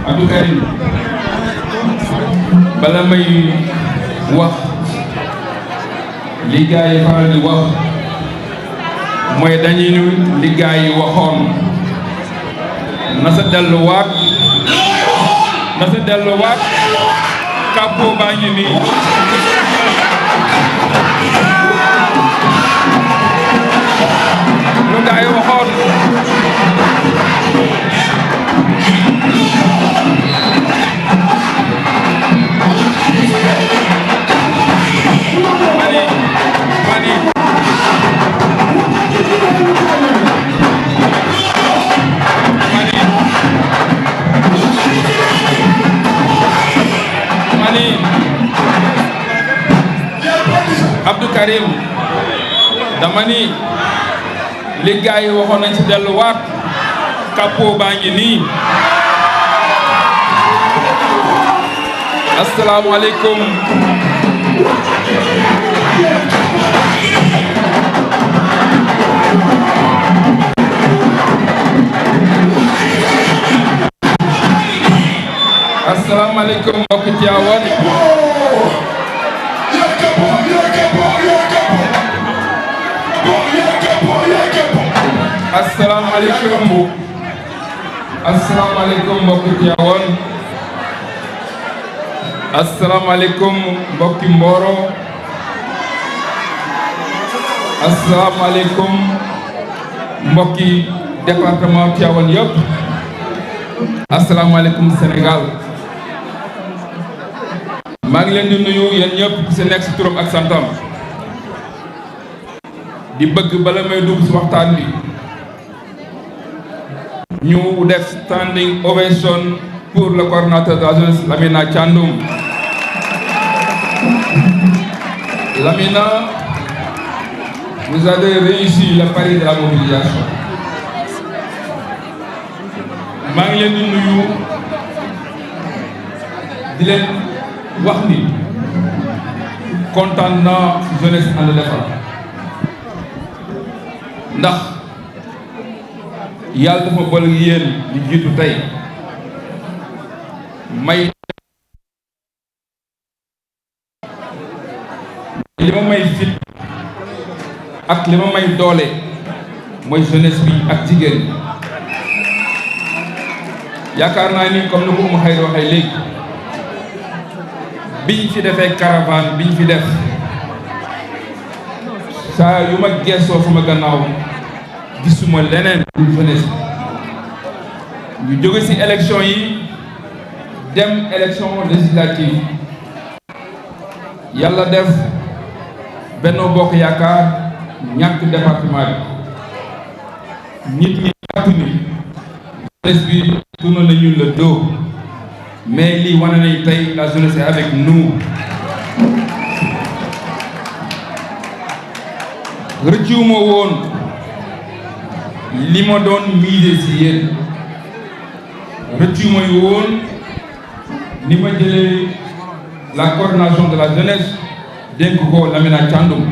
Abdou Karim bala may wax li gaa yi faral di wax mooy dañuy li gaa yi waxoon na sa delluwaat kàppoo baa ngi nii lu gaa yi waxoon Abdou Karim dama ni li gaa yi waxoon nañ ci delluwaat kàppoo baa ngi nii asalaamaaleykum asalaamaaleykum mbokk Tivaouane asalaamaaleykum mbokki Tivaouane asalaamaaleykum mbokki Mboro asalaamaaleykum mbokki département Tivaouane yëpp asalaamaaleykum Sénégal maa ngi leen di nuyu yéen ñëpp ci nekk ci turam ak santam di bëgg bala may dugg ci waxtaan bi ñu def standing ovation pour le coordinateur de la jeunesse Lamina Thiandoum. Lamina, vous avez réussi le pari de la mobilisation. maa ngi leen di nuyu di leen wax ni kontaan naa jeunesse ànd defar ndax yàlla dafa boole yéen di jiitu tey may li ma may fit ak li ma may doole mooy jeunesse bi ak jigéen yaakaar naa ni comme ni ko Oumou Khayri waxee léegi biñ fi defee caravane biñ fi def saa yu ma geesoo sama gannaaw gisuma leneen pour jeunesse ñu jóge ci élection yi dem élection législative yàlla def Benno Bokk Yaakaar ñàkk département bi nit ñi jàpp ni jeunesse bi tourné nañu le dos mais lii wane nañ tey la jeunesse est avec nous rëccuwuma woon li ma doon miser ci yéen rëccuwuma yu woon ni ma jëlee la coordination de la jeunesse dénk ko Lamina Thiandoum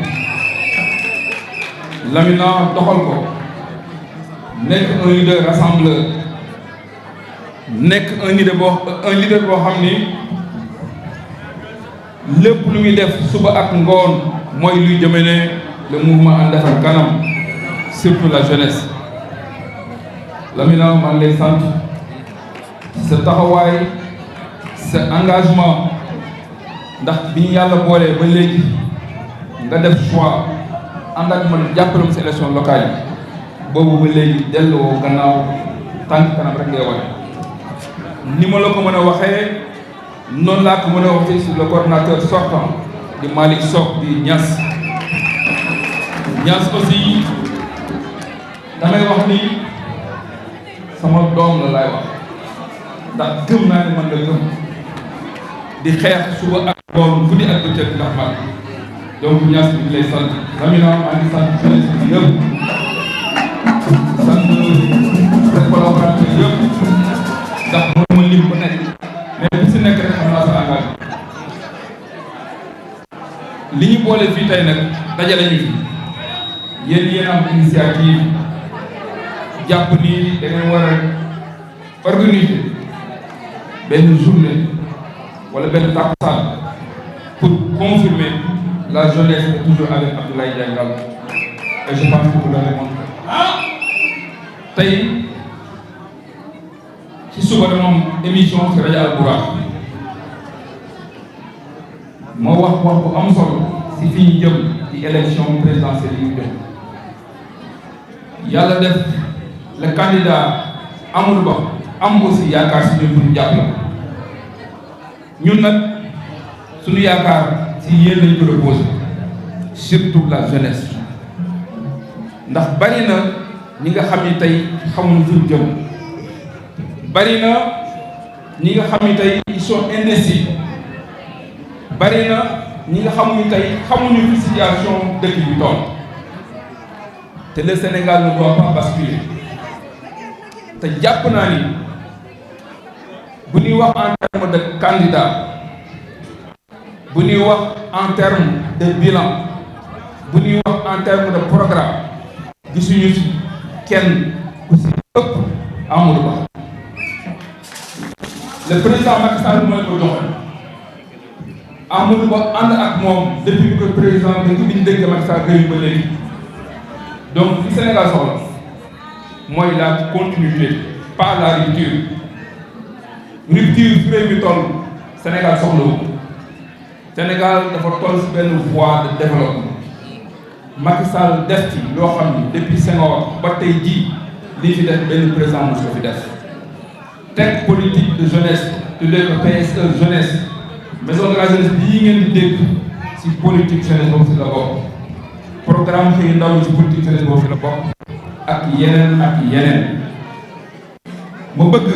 Lamina doxal ko nekk un leader rassembleur nekk un leader boo xam ni lépp lu muy def suba ak ngoon mooy luy jëmale le mouvement And Defar kanam surtout la jeunesse Lamina maa ngi lay sant sa taxawaay sa engagement ndax bi ñu yàlla boolee ba léegi nga def choix ànd ak man jàppale ma si élection locale yi boobu ba léegi delloo gannaaw tànk kanam rek ngay wax ni ma la ko mën a waxee noonu laa ko mën a waxee sur le coordinateur sortant di Malick Sok di Niass aussi damay wax ni sama doom la laay wax ndax gëm naa ne man la gëm di xeex suba ak ngoon guddi ak bëccëg ndax man donc Niass bi lay sant Lamina maa ngi sant jeunesse bi yëpp sant ses collaborateurs yëpp ndax mënuma lim ko nekk mais bi si nekk rek xam naa sa engagement li ñu boole fii tey nag dajale ñu fi yéen am initiative jàpp ni da ngeen war a organiser benn journée wala benn takkusaan pour confirmer la jeunesse est toujours avec Abdoulaye Ndiaye et je pense que vous l'avez montré. tey ci suba dama am émission ci rajo Al Buraq moo wax bu am solo si fi ñu jëm ci élection présidentielle yi ñu jëm yàlla def le candidat Amadou Ba am aussi yaakaar si ñun pour jàpp la ñun nag suñu yaakaar si yéen lañ ko reposé surtout la jeunesse ndax bari na ñi nga xam ni tey xamuñu fi ñu jëm bari na ñi nga xam ni tey ils sont indécis bari na ñi nga xamuñu tey xamuñu fi situation dëkk bi toll te le Sénégal ne doit pas basculer te jàpp naa ni bu ñuy wax en terme de candidat bu ñuy wax en terme de bilan bu ñuy wax en terme de programme gisuñu ci kenn ku ci ëpp Amadou Ba le président Macky Sall mooy ko joxoon Amadou Ba ànd ak moom depuis que président bi ñu dégg Macky Sall gëyu ba léegi donc fi Sénégal soxla mooy la continuité pas la rupture fi réew mi toll Sénégal soxla wu Sénégal dafa toll ci benn voie de développement Macky Sall def ci loo xam ni depuis Senghor ba tey jii li fi def benn président mos ko fi def teg politique de jeunesse tuddee ko PSE jeunesse maison de la jeunesse bii ngeen di dégg ci politique jeunesse boobu ci la bokk programme xëy ndaw ci politique jeunesse boobu ci la bokk ak yeneen ma bëgg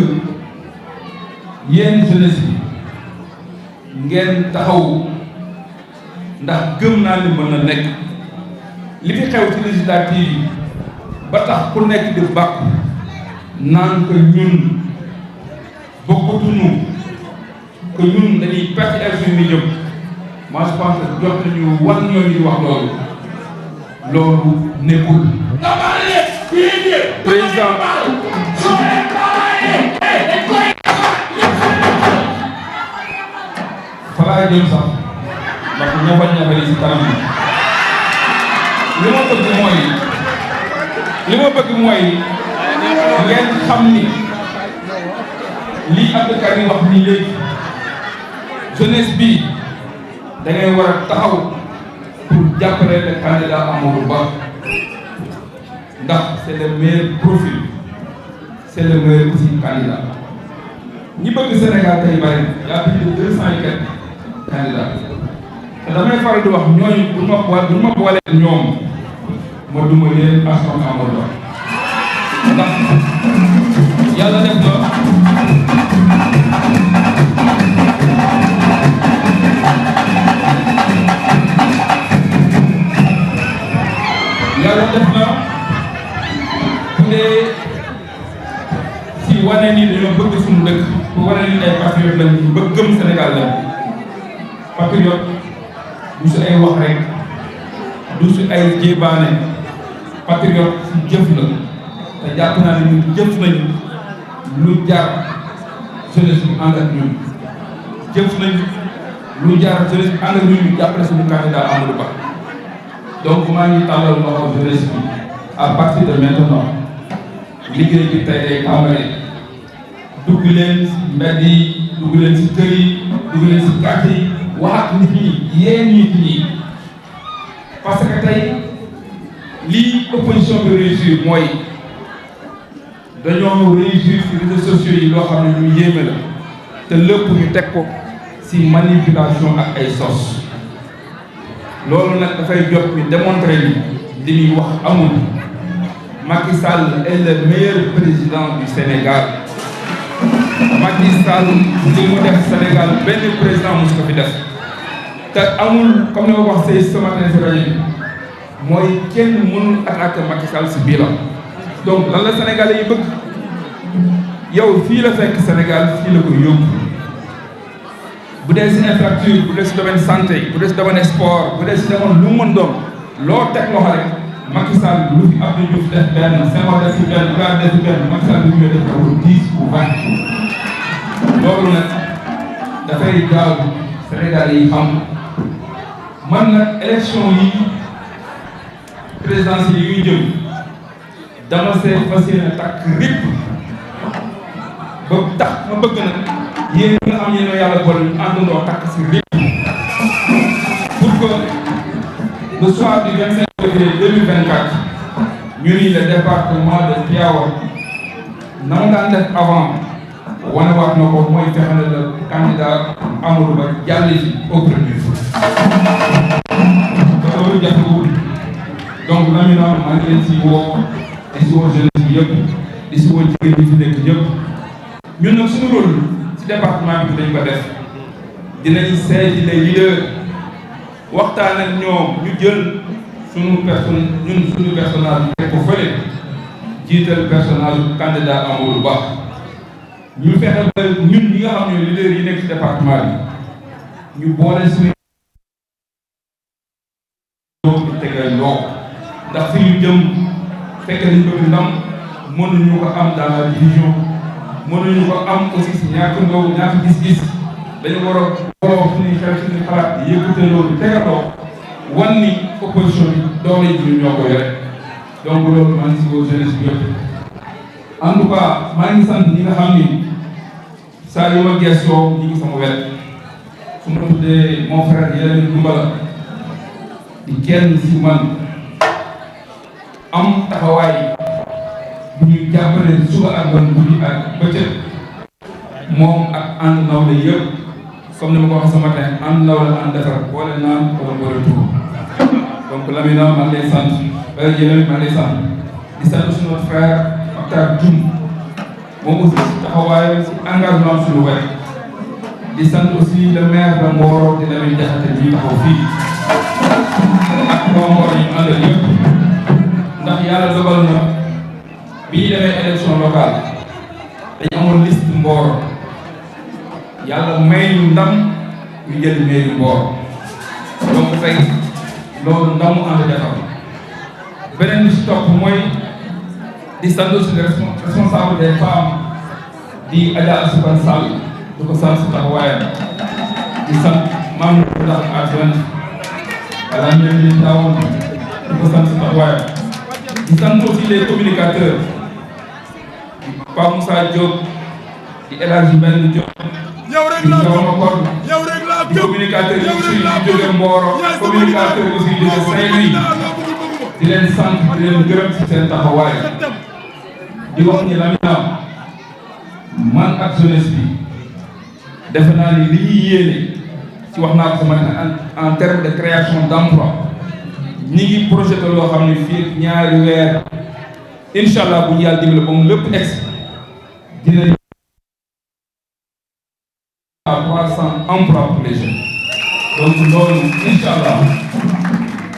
yéen jeunesse bi ngeen taxaw ndax gëm naa ni mën na nekk li fi xew ci législative yi ba tax ku nekk di bàkku naan ko ñun bokkatuñu que ñun dañuy perte élection yi jëm moi je pense que jot nañu wan ñoo ñuy wax loolu nekkul président falaa jëm sax ndax ñafal si kanam li ma bëgg mooy ngeen xam ni lii Abdou Karim wax nii léegi jeunesse bi da ngay war a taxaw pour jàppale le candidat Amadou Ba ndax c'est le meilleur profil c'est le meilleur aussi candidat ñi bëgg Sénégal tey bari y a plus de 200 et quelques candidats te damay faral di wax ñooñu bu ma boolee ñoom ma duma leen askan Amadou Ba ndax yàlla def na bu dee si wane ni dañoo bëgg suñu dëkk bu wane ni ay patriote lañ ñu bëgg gëm Sénégal lañ patriote du si ay wax rek du si ay jébaane patriote si jëf la te jàpp naa ne ñun jëf nañu lu jar jeunesse bi ànd ak ñun jëf nañu lu jar jeunesse bi ànd ak ñun ñu jàppale suñu candidat Amadou Ba donc maa ngi tàllal loxo jeunesse bi à partir de maintenant liggéey bi tey day tàmbale dugg leen si mbedd yi dugg leen si kër yi dugg leen si quartier yi wax ak nit ñi yéen nit ñi parce que tey lii opposition bi réussir mooy dañoo réussir si réseaux sociaux yi loo xam ne ñu yéeme la te lépp ñu teg ko si manipulation ak ay sos loolu nag dafay jot ñu démontrer ni li ñuy wax amul Macky Sall est le meilleur président du Sénégal Macky Sall li mu def Sénégal benn président mosu ko fi def te amul comme ni ma ko wax ce matin si rajo bi mooy kenn mënul attaquer Macky Sall si biir donc lan la Sénégalais yi bëgg yow fii la fekk Sénégal fii la ko yóbbu bu dee si infrastructure bu dee si domaine santé bu dee si domaine sport bu dee si domaine lu mu mën doon loo teg loxo rek Macky Sall lu fi Abdou Diouf def benn Senghor def fi benn Abdoulaye def fi benn Macky Sall lu ñu def ko 10 ou 20 loolu nag dafay gaaw Sénégal yi xam man nag élection yi présidentielle yi ñuy jëm dama see fas yéene takk rip ba tax ma bëgg nag yéen ñi nga xam ne yàlla boole ñu àndandoo takk si rip pour que le soir du 25 février 2024 ñu ni le département de Tivaouane na mu daan def avant wane waat na ko mooy fexe na le candidat Amadou Ba jàll ci au premier tour te loolu jafewul donc Lamina maa ngi leen si woo di si woo jeunesse bi yëpp di si woo jigéen ñi fi nekk ñëpp ñun nag suñu rôle ci département bi dañ ko def dinañ seeti les leaders waxtaan ak ñoom ñu jël suñu personnage teg ko fële jiital personnage candidat Amadou Ba ñu fexe ba ñun ñi nga xam ne leaders yi nekk ci département bi ñu boole suñu ñu tegal loo ndax fi ñu jëm fekk nañ bëgg ndam mënuñu ko am dans la division mënuñu ko am aussi si ñàkk ndaw ñàkk gis-gis dañu war a booloo suñuy xel suñuy xalaat yëkkate loolu tegaloo wan ni opposition bi doole ji ñoo ko yore donc loolu maa ngi si woo jeunesse bi yëpp en tout cas maa ngi sant ñi nga xam ni saa yu ma gëstoo ñi ngi sama wet su ma tuddee mon frère Yélen Dumbala di kenn si man am taxawaay bu ñu jàppale suba ak ban guddi ak bëccëg moom ak ànd nawle yëpp comme ni ma ko waxee sama matin ànd nawle ànd defar boole naan wala boole tuur donc Lamina maa ngi lay sant Yélen maa ngi lay sant di sant suñu notre frère Abdoulaye Ndiaye moom aussi taxawaayam si engagement suñu wet di sant aussi le maire de Mboro di Lamine Diakhaté ñi taxaw fii ak waa Mboro yi àndal yëpp ndax yàlla dogal na bi ñu demee élection locale dañu amoon liste Mboro yàlla may ñu ndam ñu jël mairie Mboro donc tey loolu ndamu ànd defar beneen bi si topp mooy di sant aussi responsable des femmes di Adja Asukan Sall di ko sant si taxawaayam di sant membre bu tax adjoint ala ñoom ñu tawoon di ko sant si taxawaayam di sant aussi les communicateurs Pape Moussa Diop di El Hadji Mbengue Diop di communicateurs yi aussi di jóge Mboro communicateurs aussi di jóge Saint-Louis di leen sant di leen gërëm si seen taxawaay di wax ni Lamina man ak jeunesse bi defe naa ni li ñuy yéene ci wax naa ko sama en terme de création d'emploi ñi ngi projeté loo xam ne fii ñaari weer incha allah bu ñu yàlla dimbali ba mu lépp ex dinañ à 300 emplois pour les jeunes donc loolu incha allah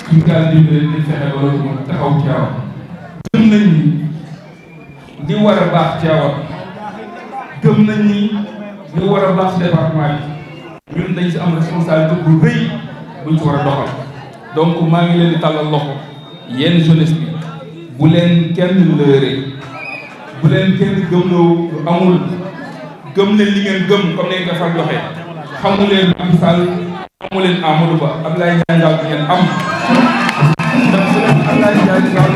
suñu yàlla dimbali dañ fexe ba loolu moom taxaw Tivaouane gëm nañ ni li war a baax Tivaouane gëm nañ ni li war a baax ci département bi ñun dañ si am responsabilité bu rëy buñ ci war a doxal donc maa ngi leen di tàllal loxo yenn jeunesse bi bu leen kenn lëre bu leen kenn gëmloo amul gëm leen li ngeen gëm comme ni ngeen ko faral doxee xamu leen Macky Sall xamu leen Amadou Ba Abdoulaye Ndiaye daal ngeen am ndax Abdoulaye Ndiaye daal